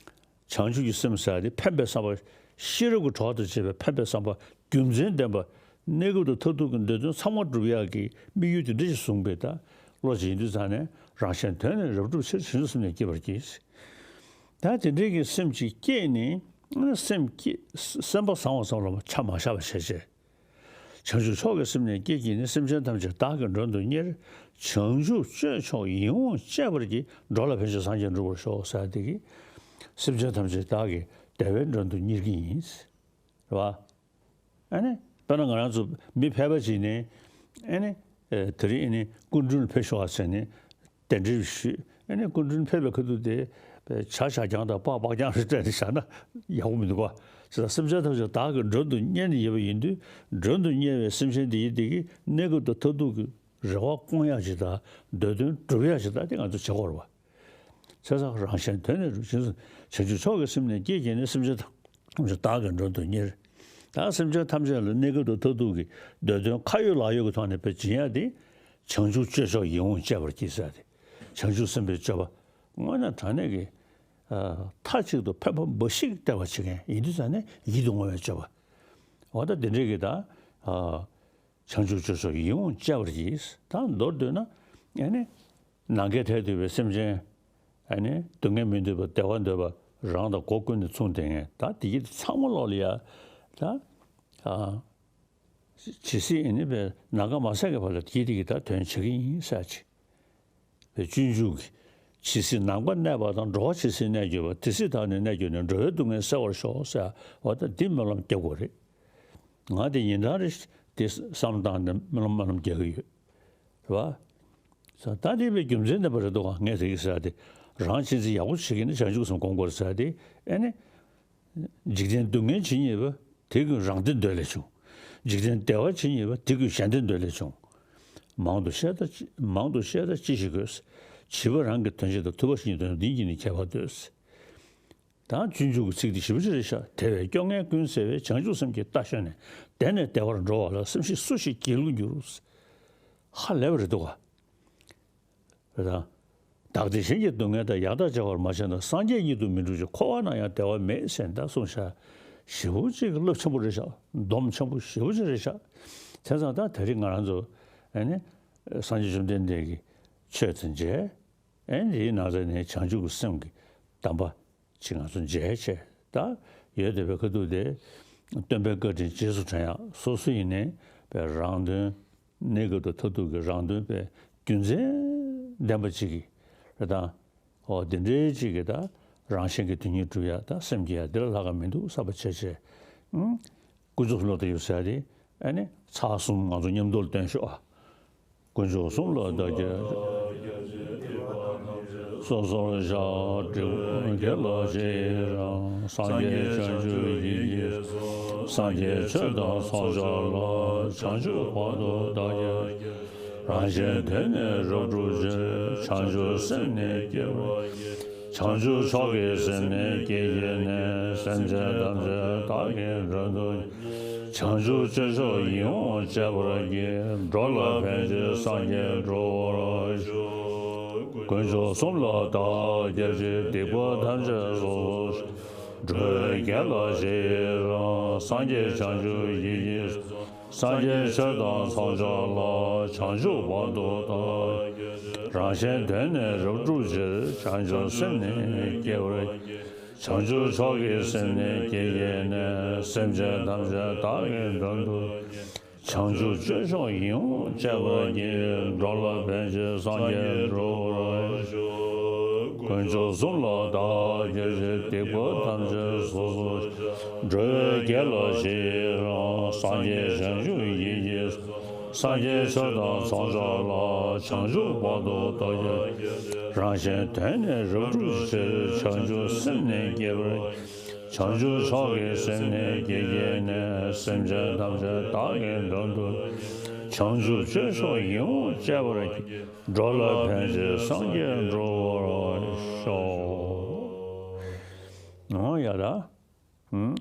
བྱང་ཆུབ་ཀྱི་སེམས་ཟེར་ཡ་དེ་ཕན་པའི་བསམ་པ་ཤེས་རབ་ཀྱི་གྲོགས་དང་བཅས་པའི་ཕན་པའི་བསམ་པ་རྒྱུ་མཚན་ལྡན་པ། གནས་སྐབས་དང་མཐར་ཐུག་གི་འདོད་དོན་ཚང་མ་སྒྲུབ་ཡག་གི་དམིགས་ཡུལ་དེ་འདྲ་ཞིག་བཟུང་བའི་ད་བློ་ཅིག་ཡིན་དུས་ཙང་ནས་རང་གཞན་དོན་ནི་རབ་བསྒྲུབ་ཕྱིར། བྱང་ཆུབ་སེམས་ནི་བསྐྱེད་པར་བགྱི། ད་དེ་འདྲའི་གི་སེམས་ཅིག་བསྐྱེད་ནས་སེམས་བསྐྱེད་སེམས་པ་བཟང་བ་ཙམ་ལ་ཆ་མ་བཞག་པ་བྱས་བྱས། བྱང་ཆུབ་མཆོག་གི་སེམས་ནི་བསྐྱེད་བགྱིས་ནས། སེམས་ཅན་ཐམས་ཅད་བདག་གིས་མགྲོན་དུ་གཉེར། བྱང་ཆུབ་སྤྱོད་མཆོག་ཡིད་འོང་སྤྱད་པར་བགྱི། འགྲོ་ལ་ཕན་ཕྱིར་སངས་རྒྱས་འགྲུབ་པར་ཤོག་ཟེར་དེ་གི། སེམས་ཅན་ཐམས་ཅད་བདག་གིས་བདེ་བའི་མགྲོན་དུ་གཉེར་གྱི་ཡིན། རེད་བ། ཨ་ནི། དཔེར་ན་ང་རང་ཚོ་མི་ཕལ་པ་ཅིག་ནས། ཨ་ནི། དེ་རིང་ཨ་ནི་སྐུ་མགྲོན་ཕེབས་ཤོག་ཟེར་ནས། གདན་འདྲེན་ཞུས། ཨ་ནི་སྐུ་མགྲོན་ཕེབས་པའི་ཁ་ཐུག་དེ། ཇ་ཇ་རྐྱང་དང་སྤགས་སྤགས་རྐྱང་རེ་སྤྲད་ནས་བཞག་ན་ཡག་པོ་མི་འདུག་ག་ཅི་ལྟར་སེམས་ཅན་ཐམས་ཅད་བདག་གིས་མགྲོན་དུ་གཉེར་ནས་ཡོད་པ་ཡིན་དུས། མགྲོན་དུ་གཉེར་བའི་སེམས་ཅན་དེ་ཡི་དེ་གི་གནས་སྐབས་དང་མཐར་ཐུག་གི་རེ་བ་སྐོང་ཡག་ཅིག་དང་། འདོད་དོན་སྒྲུབ་ཡག་ཅིག་དང་དེ་ང་ཚོ་བྱེད་དགོས་རེད་བ། བྱས་ཙང་རང་གཞན་དོན་ནི་རུ་བྱིན་སོང་། བྱང་ཆུབ་མཆོག་གི་སེམས་ནི་བསྐྱེད་བགྱིས་ནས། སེམས་ཅན་ཐམས་ཅད་བདག་གིས་མགྲོན་དུ་གཉེར། ད་སེམས་ཅན་ཐམས་ཅད་ལ་གནས་སྐབས་དང་མཐར་ཐུག་གི་འདོད་དོན་ཁ་ཡོད་ལག་ཡོད་ཀྱི་ཐོག་ནས་དཔེ་སྦྱིན་ཡ་དེ། བྱང་ཆུབ་སྤྱོད་མཆོག་ཡིད་འོང་སྤྱད་པར་བགྱི་ཟེར་ཏེ། བྱང་ཆུབ་སེམས་དཔའི་སྤྱོད་པ་དངོས་གནས་དྲང་གནས་ཀྱི། ཨ། མཐའ་གཅིག་ཏུ་ཕན་པ་འབའ་ཞིག་སྟེར་བ་བྱེད་མཁན་ཡིན་དུས་ཙང་ནས་ཡིད་དུ་འོང་བའི་སྤྱོད་པ། འོ་ད་དེ་འདྲའི་གི་ད། ཨ། བྱང་ཆུབ་སྤྱོད་མཆོག་ཡིད་འོང་སྤྱད་པར་བགྱི། ད་མདོར་བསྡུས་ན། ཨ་ནི། ནམ་མཁའི་མཐས་གཏུགས་པའི་སེམས་ཅན། ཨ་ནི། སྡུག་བསྔལ་མི་འདོད་པ་བདེ་བ་འདོད་པ་རང་དང་སྒོ་ཀུན་ནས་མཚུངས་ལྡན་མཁན། ད་དེ་གི་ཚང་མ་ལོག་ལ་ཡ། ད། ཨ། ཇི་སྲིད་ཨ་ནི་བས་ནམ་མཁའ་མ་ཟད་ཀྱི་བར་ལ་དེ་དེ་གི་ད་དོན་བྱེད་ཀྱི་ཡིན་ཟེར་ཅིག་བས་སྤྱོད་འཇུག་གི་ ཇི་སྲིད་ནམ་མཁའ་གནས་པ་དང་། འགྲོ་བ་ཇི་སྲིད་གནས་གྱུར་པ། དེ་སྲིད་བདག་ནི་གནས་གྱུར་ནས། འགྲོ་བའི་སྡུག་བསྔལ་སེལ་བར་ཤོག་ཟེར་བ་དང་། འདི་སྨོན་ལམ་རྒྱབ་དགོས་རེད། ང་དེ་ཉིན་གྲངས་རེ་དེ་བསམ་བཏང་ནས་སྨོན་ལམ་སྨོན་ལམ་རྒྱག་གི་ཡོད། རེད་བ། ད་དེ་བའི་རྒྱུ་མཚན་ནི་བ་རེད་འདུག་ག་ངས་དེ་གི་ཟེར་ཏེ། རང་ཅི་ཟིག་ཡག་པོ་བྱེད་ཀྱི་ནི་བྱང་ཆུབ་སེམས་སྒོམ་དགོས་ཟེར་ཏེ། ཨེ་ནི། འཇིག་རྟེན་སྡུག་བསྔལ་ཇི་སྙེད་པ། དེ་ཀུན་རང་བདེ་འདོད་ལས་བྱུང་། འཇིག་རྟེན་བདེ་བ་ཇི་སྙེད་པ། དེ་ཀུན་གཞན་བདེ་འདོད་ལས་བྱུང་། མང་དུ་བཤད་ད་ཅི་མང་དུ་བཤད་ད་ཅི་ཞིག་དགོས། བྱིས་པ་རང་གི་དོན་བྱེད་དང་། ཐུབ་པ་གཞན་གྱི་དོན་བྱེད་འདི་གཉིས་ནི་ཁྱད་པར་འདོད། ད་སྤྱོད་འཇུག་གི་ཚིག་འདི་ཞེ་པོ་ཅིག་རེད་ཤག་དེ་བས་སྐྱོ་ངལ་ཀུན་སེལ་བའི། བྱང་ཆུབ་སེམས་ཀྱི་རྟ་ཞོན་ནས། བདེ་ནས་བདེ་བར་འགྲོ་བ་ལ། སེམས་ཤེས་སུ་ཞིག་སྒྱིད་ལུག་འགྱུར། ཧ་ལས་པ་རེད་འདུག་ག་རེད་དང་། བདག་བདེ་གཞན་གྱི་སྡུག་བསྔལ་དང་། ཡང་དག་བྱ་བར་མ་བྱས་ན། སངས་རྒྱས་ཉིད་དུ་མི་འགྲུབ་ཅིང་། འཁོར་བ་ན་ཡང་བདེ་བ་མེད་ཟེར་ད་གསུངས་ཤག་ཞེ་པོ་ཅིག་གི་རླབས་ཆེན་པོ་རེད་ཤག་སྡོམ་ཆེན་པོ་ཞེ་པོ་ཅིག་རེད་ཤག་དེ་ཙང་ད་དེ་རིང་ང་རང་ཚོ་ཨ་ནི་སངས་རྒྱས་བཅོམ་ལྡན་འདས་ཀྱི་ཆོས་དང་མཇལ། ཨེ་འདིའི་ནང་ཚན་ནས་བྱང་ཆུབ་ཀྱི་སེམས་ཀྱི་གདམས་པ་ཅིག་ང་ཚོ་མཇལ་བྱས་ད་ཡོད་བསྡད་པའི་ཁ་ཐུག་དེ། སྟོན་པའི་བཀའ་དྲིན་རྗེས་སུ་དྲན་ཡག་སོ་སོ་ཡིན་ནའི་པའི་རང་དོན། གནས་སྐབས་དང་མཐར་ཐུག་གི་རང་དོན་པའི་རྒྱུ་མཚན་ལྡན་པ་ཅིག་གི་རེད་དང་། འོ་འདི་འདྲའི་ཅིག་གི་ད་རང་གཞན་གྱི་དོན་གཉིས་སྒྲུབ་ཡག་ད་སེམས་ཀྱི་ཡ་འདི་ལ་ལྷག་ག་མི་འདུག་བསམ་པ་བྱས་བྱས། ཨང་། དཀོན་མཆོག་གསུམ་ལ་བདག་སྐྱབས་ཟེར་ཡ་དེ་ཨ་ནི་ཚར་གསུམ་ང་ཚོ་མཉམ་དུ་བཏོན་ཤོག་ཨ། དཀོན་མཆོག་གསུམ་ལ་བདག་སྐྱབས། སོ་སོར་བཤགས། སྒྲིབ་པ་དགེ་ལ་རྗེས་རང་། སངས་རྒྱས་བྱང་ཆུབ་ཡིད་ཀྱིས་སངས་རྒྱས་ཆོས་དང་ཚོགས་མཆོག་ལ། བྱང་ཆུབ་བར་དུ་བདག་སྐྱབས། རང་གཞན་དོན་ནི་རབ་བསྒྲུབ་ཕྱིར། བྱང་ཆུབ་སེམས་ནི་བསྐྱེད་པར་བགྱི། བྱང་ཆུབ་མཆོག་གི་སེམས་ནི་བསྐྱེད་བགྱིས་ནས། སེམས་ཅན་ཐམས་ཅད་བདག་གིས་མགྲོན་དུ། བྱང་ཆུབ་སྤྱོད་མཆོག་ཡིད་འོང་སྤྱད་པར་བགྱི། འགྲོ་ལ་ཕན་ཕྱིར་སངས་རྒྱས་འགྲུབ་པར་ཤོག་དཀོན་མཆོག་གསུམ་ལ་བདག་སྐྱབས་མཆི། སྡིག་པ་ཐམས་ཅད་སོ་སོར་བཤགས། འགྲོ་བའི་དགེ་ལ་རྗེས་རང་། སངས་རྒྱས་བྱང་ཆུབ་ཡིད་ཀྱིས་སངས་རྒྱས་ཆོས་དང་ཚོགས་མཆོག་ལ། བྱང་ཆུབ་བར་དུ་བདག་སྐྱབས། རང་གཞན་དོན་ནི་རབ་བསྒྲུབ་ཕྱིར། བྱང་ཆུབ་སེམས་ནི་བསྐྱེད་པར་བགྱི། བྱང་ཆུབ་མཆོག་གི་སེམས་ནི་བསྐྱེད་བགྱིས་ནས། སེམས་ཅན་ཐམས་ཅད་བདག་གིས་མགྲོན་དུ། བྱང་ཆུབ་སྤྱོད་མཆོག་ཡིད་འོང་སྤྱད་པར་བགྱི། འགྲོ་ལ་ཕན་ཕྱིར་སངས་རྒྱས་འགྲུབ་པར་ཤོག་དཀོན་མཆོག་གསུམ་ལ་བདག་སྐྱབས་མཆི། སྡིག་པ་ཐམས་ཅད་སོ་སོར་བཤགས། འགྲོ་བའི་དགེ་ལ་རྗེས་རང་། སངས་རྒྱས་བྱང་ཆུབ་ཡིད་ཀྱིས་སངས་རྒྱས་ཆོས་དང་ཚོགས་མཆོག་ལ། བྱང་ཆུབ་བར་དུ་བདག་སྐྱབས། རང་གཞན་དོན་ནི་རབ་བསྒྲུབ་ཕྱིར། བྱང་ཆུབ་སེམས་ནི་བསྐྱེད་པར། བྱང་ཆུབ་མཆོག་གི་སེམས་ནི་བསྐྱེད་བགྱིས་ནས། སེམས་ཅན་ཐམས་ཅད་བདག་གིས་མགྲོན་དུ། བྱང་ཆུབ་སྤྱོད་མཆོག་ཡིད་འོང་སྤྱད་པར་བགྱི། འགྲོ་ལ་ཕན་ཕྱིར་སངས་རྒྱས་འགྲུབ་པར་ཤོག་ཨོ་ཡ་ད། ཨུམ།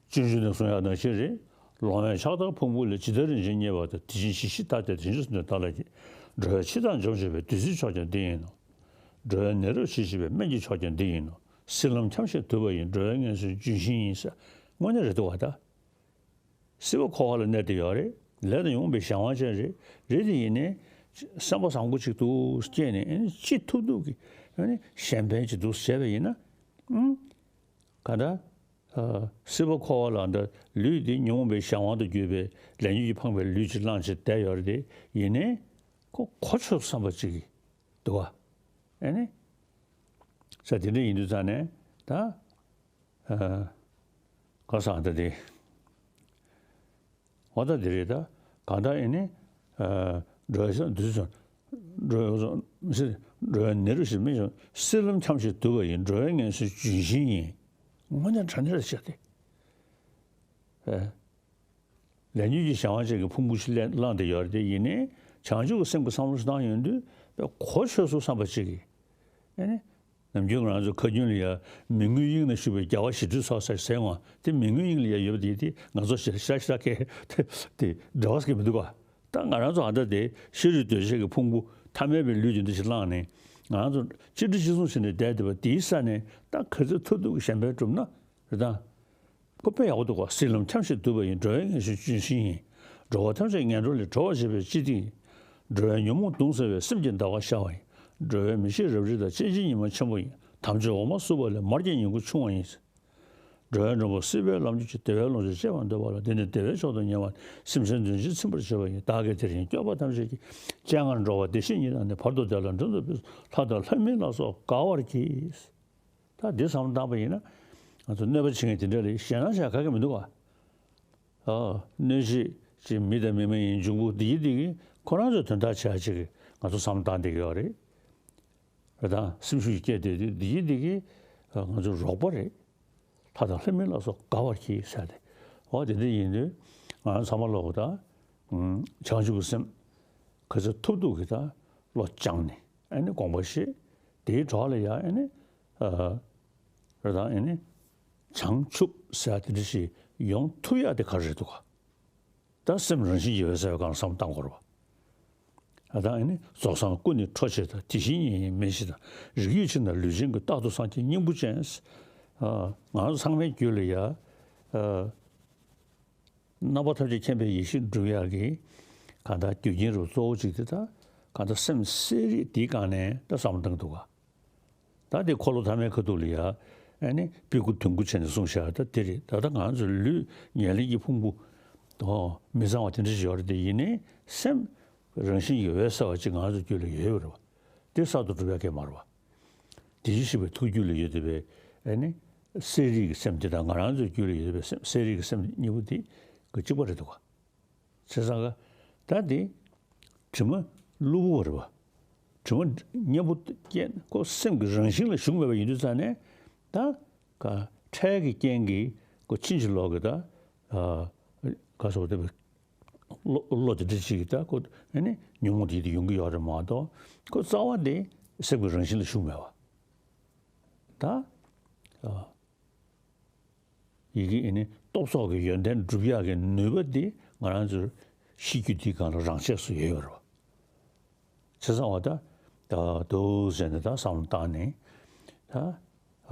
སྤྱོད་འཇུག་ནས་གསུང་ཡག་ནང་བཞིན་རེད། ལོང་བས་ཕྱག་དར་ཕུང་པོ་ལས། ཇི་ལྟར་རིན་ཆེན་རྙེད་པ་དང་། དེ་བཞིན་ཇི་ཞིག་ལྟ་སྟེ། དེ་བཞིན་གསུམ་དུ་བདག་ལ་སྐྱེས། འགྲོ་བའི་འཆི་བདག་འཇོམས་བྱེད་པའི། བདུད་རྩིའི་མཆོག་ཀྱང་འདི་ཡིན་ནོ། འགྲོ་བའི་ནད་རབ་ཞི་བྱེད་པའི། སྨན་གྱི་མཆོག་ཀྱང་འདི་ཡིན་ནོ། སྲིད་ལམ་འཁྱམས་ཤིང་དུབ་པ་ཡི། འགྲོ་བའི་ངལ་གསོའི་ལྗོན་ཤིང་ཡིན་ཟེར། དངོས་གནས་རེད་འདུག་བ་ད། སྲིད་པ་འཁོར་བ་ལ་གནས་བསྡད་ཡོད་རེད། ལས་དང་ཉོན་མོངས་པའི་གཞན་དབང་ཅན་རེད། རེད་དེ་ཡིན་ནའི། སེམས་པ་བཟང་པོ་ཅིག་འདུག་སྐྱེས་ནས་ཨེ་ཅི་ཐུབ་ཐུབ་ཀྱིས་ཨེ་གཞན་ཕན་ཅིག་འདུག་བྱས་པ་ཡིན་ན། ཨང་། ག་ད། ཨ། སྲིད་པ་འཁོར་བ་ལ་འདི་ལུས་འདི་ཉོན་མོངས་པའི་གཞན་དབང་དུ་གྱུར་པའི་ལས་ཉོན་གྱིས་འཕངས་པའི་ལུས་ཅིག་བླངས་བྱས་བསྡད་ཡོད་རེད་དེ་ཡིན་ནའི། ཁོ་གོ་ཆོད་བསམ་པ་ཅིག་གིས་འདུག་བ། ཨེ་ནི། ས་དེ་འདྲ་ཡིན་དུས་ཙང་ནས་ད། ཨ། ག་ས་ད་དེ། འོ་ད་དེ་རེད་ད། གང་ལྟར་ཨེ་ནི། ཨ། འགྲོ་བའི་སེམས་འདུ་བྱེད། འགྲོ་བའི་སེམས་འགྲོ་བའི་ནད་རབ་ཞི་བའི། སྨན་གྱི་སྲིད་ལམ་འཁྱམས་ཤིང་དུབ་པ་ཡི། འགྲོ་བའི་ངལ་གསོའི་ལྗོན་ཤིང་ཡིན། དངོས་གནས་དྲང་གནས་རེད་ཤག་དེ། ཨེ། ལས་ཉོན་གྱི་གཞན་དབང་ཅན་གྱི་ཕུང་པོ་ཞིག་ལེན་བླངས་བསྡད་ཡོད་རེད་དེ་ཡིན་ནའི་བྱང་ཆུབ་ཀྱི་སེམས་ཀྱི་བསམ་བློ་ཞིག་བཏང་ཡོང་དུས་གོ་ཆོད་སོང་བསམ་པ་ཅིག་གིས། ཨེ་ནི། ནམ་རྒྱུན་ང་རང་ཚོ་ཁ་རྒྱུན་ལ་ཡ་མི་མངོན་དབྱིངས་ན་བཞུགས་པའི་རྒྱལ་བ་ཞི་ཁྲོའི་ཚོགས་ཟེར་ཟེར་འོང་དེ་མི་མངོན་དབྱིངས་ལ་ཡ་ཡོད་པ་དེ་དེ་ང་ཚོ་ཞེ་ཞེ་དྲག་ཞེ་དྲག་གི་དེ་འབྲེལ་བ་ཟེར་གྱི་མི་འདུག་ག་ད་ང་རང་ཚོ་ཨ་ད་དེ་ཤ་རུས་གདོས་བཅས་ཀྱི་ཕུང་པོ་ཐ་མལ་པའི་ལུས་ཀྱི་འདུ་ཤེས་བླངས་ནས་ང་རང་ཚོ་གཅིག་སྒྲིལ་གཅིག་མཚུངས་བྱས་ནས་བསྡད་བསྡད་པ་དེའི་ས་ནས་ད་ག་ཚོད་ཐུབ་ཐུབ་ཀྱི་གཞན་ཕན་བསྒྲུབ་ན་རེད་དང་། ཁོ་དཔེ་ཡག་པོ་འདུག་ག་སྲིད་ལམ་འཁྱམས་ཤིང་དུབ་པ་ཡི། འགྲོ་བའི་ངལ་གསོའི་ལྗོན་ཤིང་ཡིན། འགྲོ་བ་ཐམས་ཅད་ངན་འགྲོ་ལས་སྒྲོལ་བར་བྱེད་པའི་སྤྱི་ཏིང་ཡིན། འགྲོ་བའི་ཉོན་མོངས་གདུང་སེལ་བའི། སེམས་ཀྱི་ཟླ་བ་ཤར་བ་ཡིན། འགྲོ་བའི་མི་ཤེས་རབ་རིབ་དག་སྤྱན་གཅིག་ཉི་མ་ཆེན་པོ་ཡིན། དམ་ཆོས་འོ་མ་བསྲུབས་པ་ལས། མར་གྱི་ཉིང་ཁུ་ཕྱུང་བ་ཡིན། འགྲོ་བའི་མགོན་པོ་སྲིད་པའི་ལམ་གྱི་ཆུ། བདེ་བའི་ལོངས་སྤྱོད་སྤྱད་པར་འདོད་པ་ལ། འདི་ནི་བདེ་བའི་མཆོག་ཏུ་ཉེ་བར་སེམས་ཅན་དོན་ཕྱིར་ཚིམ་པར་བྱེད་པ་ཡིན། བདག་གིས་དེ་བཞིན་སྐྱོབ་པ་ཐམས་ཅད་ཀྱི། སྤྱན་སྔར་འགྲོ་བ་བདེ་གཤེགས་ཉིད་དང་ནི། བར་དུ་བདེ་ལ་འགྲན་དུ་འབུལ། ལྷ་དང་ལྷ་མིན་ལ་སོགས་དགའ་བར་གྱིས། ད་འདི་བསམ་བློ་བཏང་པ་ཡིན་ན། ང་ཚོ་གནོད་པ་བྱེད་མཁན་དེ་འདྲ་ལ་ཞེད་སྣང་བྱ་ག་གེ་མི་འདུག་ག་ཨ། གནོད་བྱེད་ཅིག་མི་དང་མི་མ་ཡིན་འབྱུང་པོ་འདི་ཡི་འདི་གིས་ཁོ་རང་ཚོའི་དོན་དག་བྱ་ཅིག་ང་ཚོ་བསམ་བློ་བཏང་བསྡད་ཀྱི་ཡོད་རེད། རེད་དང་སེམས་ཤུགས་སྐྱེད་བསྡད་དུས་འདི་ཡི་འདི་གིས་ང་ཚོ་རོགས་པ་རེད། ལྷ་དང་ལྷ་མིན་ལ་སོགས་དགའ་བར་གྱིས་ཟེར་ཏེ། འོ་དེ་འདྲ་ཡིན་དུས་ང་རང་ཚང་མ་ལོག་གི་ད། བྱང་ཆུབ་ཀྱི་སེམས། ག་ཚོད་ཐུབ་ཐུབ་ཀྱིས་ད་བློ་སྦྱངས་ནས་ཨ་ནི་དགོངས་པ་བཞེས། དེའི་གྲོགས་ལ་ཡང་ཨ་ནི། རེད་དང་ཨ་ནི། བྱང་ཆུབ་ཟེར་ཡ་དེ་འདྲ་ཞིག་ཡོང་ཐུབ་ཡ་དེ་ག་རེ་རེད་འདུག་ག་ད་སེམས་རང་བཞིན་གྱིས་འོད་གསལ་བའི་སྒང་ལ་བསམ་བློ་བཏང་དགོས་རེད་བ། ཨ་ད་ཨ་ནི་རྫོགས་སངས་སྐུ་ནི་འཕྲོག་བྱེད་དང་། དེ་བཞིན་ཉིད་ཡིན་མིན་ཞེས་དང་། རིགས་ཡོད་ཕྱིར་ན་ལུས་ཅན་ཀུན། རྟག་ཏུ་སངས་རྒྱས་སྙིང་པོ་ཅན། ང་ཚོ་ཚང་མའི་རྒྱུད་ལ་ཡ། རྣམ་པ་ཐམས་ཅད་མཁྱེན་པའི་ཡེ་ཤེས་སྒྲུབ་ཡག་གི་གང་ལྟར་རྒྱུ་རྐྱེན་རུ་གཙོ་བོ་གཅིག་དེ་ད་གང་ལྟར་སེམས་གསལ་རིག་དེའི་སྒང་ནས་ད་བསམ་བློ་བཏང་གི་འདུག་ག་ད་དེ་འཁོར་ལོ་ཐ་མའི་ཁ་ཐུག་ལ་ཡ། ཨ་ནི་སྤུ་གུ་དུང་དཀར་བྱས་ནས་གསུངས་བཞག་ད་དེ་རེད། ད་ལྟ་ང་ཚོ་ལུས་ཉེར་ལེན་གྱི་ཕུང་པོ། ཨོ། མི་གཙང་བ་དེ་འདྲ་ཞིག་ཡོད་རེད་དེ། ཡིན་ནའི་སེམས་རང་བཞིན་གྱིས་འོད་གསལ་བ་ཅིག་ང་ཚོ་རྒྱུད་ལ་ཡོད་ཡོད་རེད་བ། དེ་གསར་དུ་གྲུབ་ཡ་གང་ཡང་མ་རེད་བ། དེ་བཞིན་གཤེགས་པའི་ཐུགས་རྒྱུད་ལ་ཡོད་བསྡད་པའི་ཨ་ནི་གསལ་རིག་གི་སེམས་དེ་དང་ང་རང་ཚོའི་རྒྱུད་ལ་ཡོད་བསྡད་པའི་སེམས་གསལ་རིག་གི་སེམས་གཉིས་པོ་དེ་གཅིག་པ་རེད་འདུག་ག་བྱས་ཙང་ཀ་ད་འདི་དྲི་མ་གློ་བུར་བ་རེད་བ། དྲི་མ་གཉེན་པོ་རྐྱེན་ཁོ་སེམས་ཀྱི་རང་བཞིན་ལ་ཞུགས་མེད་པ་ཡིན་དུས་ཙང་ནས་ད་ཀ་འཕྲལ་གྱི་རྐྱེན་གྱིས་ཁོ་ཕྱིན་ཅི་ལོག་གི་ད་ག་སོགས་དེ་བློ་བློ་དེ་འདྲ་ཅིག་གི་ད་ཁོ་ཨ་ནི་ཉོན་མོངས་དེ་དེ་ཡོང་གི་ཡོད་རེད་མ་གཏོགས་ཁོ་རྩ་བ་དེ་སེམས་ཀྱི་རང་བཞིན་ལ་ཞུགས་མེད་བ། ད། ཡི་གེ་ཨེ་ནི་སྟོབས་སོགས་ཀྱི་ཡོན་ཏན་སྒྲུབ་ཡག་གི་ནུས་པ་འདི་ང་རང་ཚོའི་ཤེས་རྒྱུད་འདིའི་སྒང་ལ་རང་ཆས་སུ་ཡོད་ཡོད་རེད་བ། བྱས་ཙང་བ་ད་ད་འདུག་ཟེར་ནས་ད་བསམ་བློ་བཏང་ནས་ད་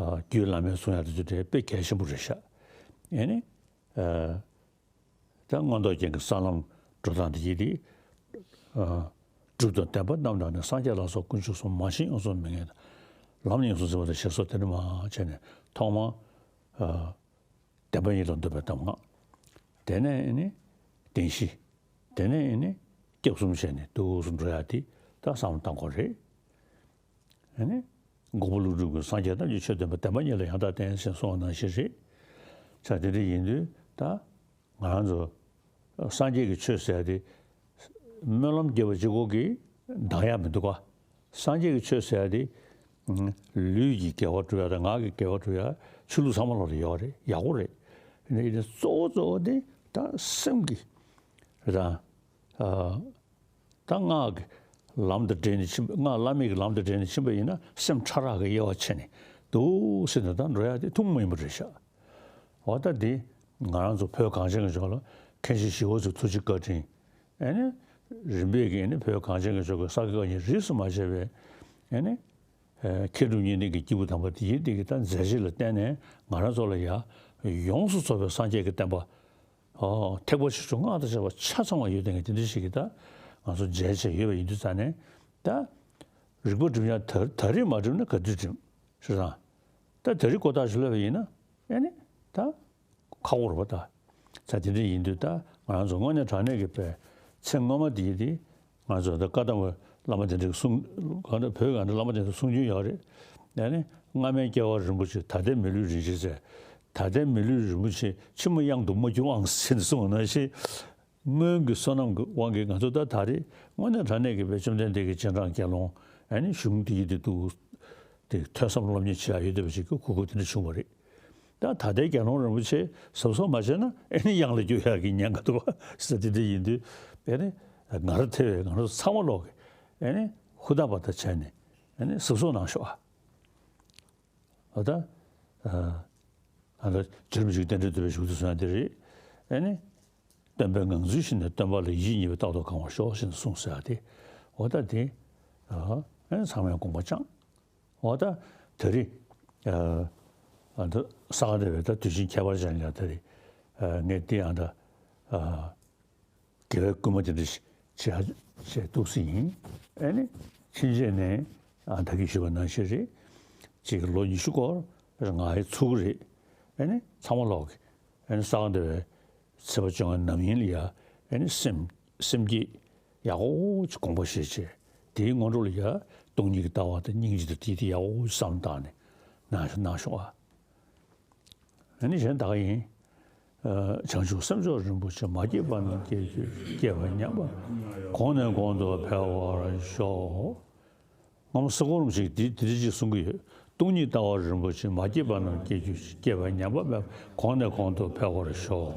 རྒྱུད་བླ་མའི་གསུང་ཡག་དེ་ཚོ་དེ་དཔེ་གལ་ཆེན་པོ་རེད་ཤག་ཨེ་ནི། ད་མངོན་རྟོགས་རྒྱན་གྱི་ས་ལམ་འགྲོ་སྟངས་དེ་ཡིན་ཏེ། སྒྲུབ་དང་བདེན་པ་རྣམ་དག་ནི། སངས་རྒྱས་ལ་སོགས་དཀོན་མཆོག་གསུམ། མ་ཞེན་ཡོངས་སུ་མི་ངལ་དང་། ལམ་ཡིན་གསུང་ཟེར་བ་དང་ཞེས་སོགས་དེ་འདྲ་མང་བྱས་ནས་ཐོག་མར་བདེན་པ་གཉིས་ལ་འདུད་པའི་གདམས་ངག་དེ་ནས་ནི་བདེན་བཞི། དེ་ནས་ནི་སྐྱབས་གསུམ་བྱས་ནས་འདུག་སེ་འགྲོ་ཡག་དེ་ད་བསམ་བློ་བཏང་དགོས་རེད། ཨ་ནི། འགོག་པ་ཀླུ་སྒྲུབ་ཀྱིས་སངས་རྒྱས་རྣམས་ཀྱི་ཆོས་བསྟན་པ། བདེན་པ་གཉིས་ལ་ཡང་དག་བརྟེན་ཞེས་གསུངས་པ་ནང་བཞིན་རེད། ཆ་དེ་འདྲ་ཡིན་དུས་ད་ང་རང་ཚོ་སངས་རྒྱས་ཀྱི་ཆོས་ཟེར་ཡ་དེ་སྨོན་ལམ་རྒྱབ་པ་གཅིག་པོ་གིས་འདང་ཡག་མི་འདུག་ག་སངས་རྒྱས་ཀྱི་ཆོས་ཟེར་ཡ་དེ་ལུས་ཀྱི་དགེ་བ་སྒྲུབ་ཡ་དང་ངག་གི་དགེ་བ་སྒྲུབ་ཡ་ཆོས་ལུགས་ཚང་མ་ལོག་ལ་ཡོད་རེད། ཡག་པོ་རེད། ཡིན་ནའི་གཙོ་བོ་གཙོ་བོ་དེ་ད་སེམས་ཀྱི་རེད་དང་། ད་སྔགས་ཀྱི་ལམ་དང་འབྲེལ་ནས་ཕྱིན་པ། སྔགས་བླ་མེད་ཀྱི་ལམ་དང་འབྲེལ་ནས་ཕྱིན་པ་ཡིན་ན་སེམས་ཕྲ་རགས་ཀྱི་དབྱེ་བ་ཕྱེ་ནས་འདུག་སེ་ནས་ད་འགྲོ་ཡག་དེ་ཐུན་མོང་མ་ཡིན་པ་རེད་ཤག་འོ་ད་འདི་ང་རང་ཚོ་བོད་གངས་ཅན་གྱི་ལྗོངས་ལ་མཁན་ཆེན་ཞི་བ་འཚོའི་ཐུགས་རྗེ་བཀའ་དྲིན། ཨེ་ནི། རིམ་པས་ཀྱིས་ཨེ་ནི་བོད་གངས་ཅན་གྱི་ལྗོངས་ཀྱི་ས་དགེ་བཀའ་རྙིང་རིས་སུ་མ་ཆད་པའི་ཨེ་ནི། མཁས་གྲུབ་གཉིས་ལྡན་གྱི་སྐྱེས་བུ་དམ་པ་དེ་ཡིན་དེ་གི་ད་མཛད་རྗེས་ལ་བརྟེན་ནས་ང་རང་ཚོ་ལ་ཡང་ཡོངས་སུ་རྫོགས་པའི་སངས་རྒྱས་ཀྱི་བསྟན་པ། ཨོ། ཐེག་པ་ཆེ་ཆུང་སྔགས་དང་བཅས་པ་ཆ་ཚང་བ་ཡོད་དེ་ངས་དེ་འདྲ་ཞིག་གིས་ད་ང་ཚོ་མཇལ་བྱས་ཡོད་པ་ཡིན་དུས་ཙང་ནས་ད་རིག་པ་སྒྲིམ་ཡག་ད་ད་རེས་མ་སྒྲིམ་ན་ག་དུས་སྒྲིམ་ཞུ་དང་། ད་ད་རེས་ཀོ་ཐག་ཞིག་ལབ་པ་ཡིན་ན་ཨེ་ནི་ད་ཁག་པོ་རེད་པ་ད། ད་དེ་འདྲ་ཡིན་དུས་ད་ང་རང་ཚོ་དངོས་གནས་དྲང་གནས་ཀྱི་པའི་ཚེ་སྔོན་མ་དེ་ཡིན་དེ། ང་ཚོ་ད་བཀའ་གདམས་པའི་བླ་མ་དེ་འདྲའི་གསུང་གང་འདྲ་བོད་གང་འདྲ་བླ་མ་དེ་འདྲ་གསུང་རྒྱུན་ཡོད་རེད། ཨ་ནི་སྔ་མའི་སྐྱེ་བ་རིན་པོ་ཆེ། ད་ལྟའི་མི་ལུས་རིན་ཆེན་ཟེར། ད་ལྟའི་མི་ལུས་རིན་པོ་ཆེ་ཕྱི་མ་གཡང་དུ་མ་གྱུར་ཨང་ཟེར་ནས་གསུངས་པ་ནང་བཞིན། སྔོན་གྱི་བསོད་ནམས་ཀྱི་དབང་གིས་ང་ཚོ་ད་ད་རེས་དངོས་གནས་དྲང་གནས་ཀྱི་བའི་བཅོམ་ལྡན་འདས་ཀྱི་རྗེས་འབྲང་དགེ་སློང་ཨ་ནི་གཞུང་དེ་ཡི་དེ་འདུག་དེ་ཐོས་བསམ་སློབ་གཉེར་བྱེད་ཡག་ཡོད་བསྡད་པ་ཞིག་གི་གོ་སྐབས་དེ་འདྲ་བྱུང་བ་རེད། ད་ད་ལྟའི་དགེ་སློང་རིན་པོ་ཆེ་གཟབ་གཟབ་མ་བྱས་ན་ཨེ་ནི་གཡང་ལ་རྒྱུག་ཡག་གི་ཉེན་ཁ་འདུག་བ་ཟེར། དེ་འདྲ་ཡིན་དུས་ཨེ་ནི་ང་རང་ཐེ་བའི་ང་རང་ཚང་མ་ལོག་གི་ཨེ་ནི་ཧུར་ཐག་པ་ཐག་བྱས་ནས་ཨེ་ནི་གཟབ་གཟབ་གནང་ཤོག་ཨ། ད་ཨ་ད་རྗེ་རིན་པོ་ཆེའི་རྟེན་འབྲེལ་བསྟོད་པའི་གཞུག་ཏུ་གསུངས་ཡ་དེ་རེད། ཨེ་ནི། སྟོན་པའི་ངང་ཚུལ་ཞིག་ནས། སྟོན་པ་ལ་ཡིད་གཉིས་པས་རྟག་ཏུ་གང་བར་ཤོག་ཅེས་གསུངས་ཟེར་ཡ་དེ། འོ་ད་དེ། ཨ་ཚང་མས་དགོངས་པ་བཅངས། འོ་ད་དེ་རིང་། ཨ་ད་ས་ག་ཟླ་བའི་ད་དུས་ཆེན་ཁྱད་པར་ཅན་ལ་དེ་རིང་། ངས་འདི་ཡང་ད། དགེ་བའི་བསྐུལ་མ་དེ་འདྲ་ཞིག་བྱེད་ཡ་བྱས་འདུག་སེ་ཡིན། ཨེ་ནི་ཕྱིན་ཆད་ནས་ཨ་ད་གིན་ཞུས་པ་ནང་བཞིན་རེད། ཅིག་ལོ་ཉི་ཤུ་སྐོར་ང་ཡི་ཚུགས་རེད། ཨེ་ནི་ཚང་མ་ལོག་གི་ཨེ་ནི་ས་ག་ཟླ་བའི་ཚེས་པ་བཅོ་ལྔའི་ནམ་ཡིན་ལ་ཡ་ཨེ་ནི་སེམས་སེམས་བསྐྱེད་ཡག་པོ་ཅིག་དགོངས་པ་བཞེས་བྱས། དེའི་སྔོན་འགྲོ་ལ་ཡ་སྟོང་ཉིད་ཀྱི་ལྟ་བ་དང་སྙིང་རྗེ་དང་དེ་དེ་ཡག་པོ་བསམ་བཏང་ནས་གནང་གནང་ཤོག་ཨ། ཨ་ནི་གཞན་དག་ཡིན། ཨ། བྱང་ཆུབ་སེམས་མཆོག་རིན་པོ་ཆེ། མ་སྐྱེས་པ་རྣམས་སྐྱེ་གྱུར་ཅིག་སྐྱེས་པ་ཉམས་པ་གོང་ནས་གོང་དུ་འཕེལ་བར་ཤོག་སྔ་མོ་སེ་གོལམ་ཞིག་འདི་འདི་འདྲ་ཅིག་གསུང་གི་ཡོད། སྟོང་ཉིད་ལྟ་བ་རིན་པོ་ཆེ། མ་སྐྱེས་པ་རྣམས་སྐྱེ་གྱུར་ཅིག་སྐྱེས་པ་ཉམས་པ་མེད་པ་གོང་ནས་གོང་དུ་འཕེལ་བར་ཤོག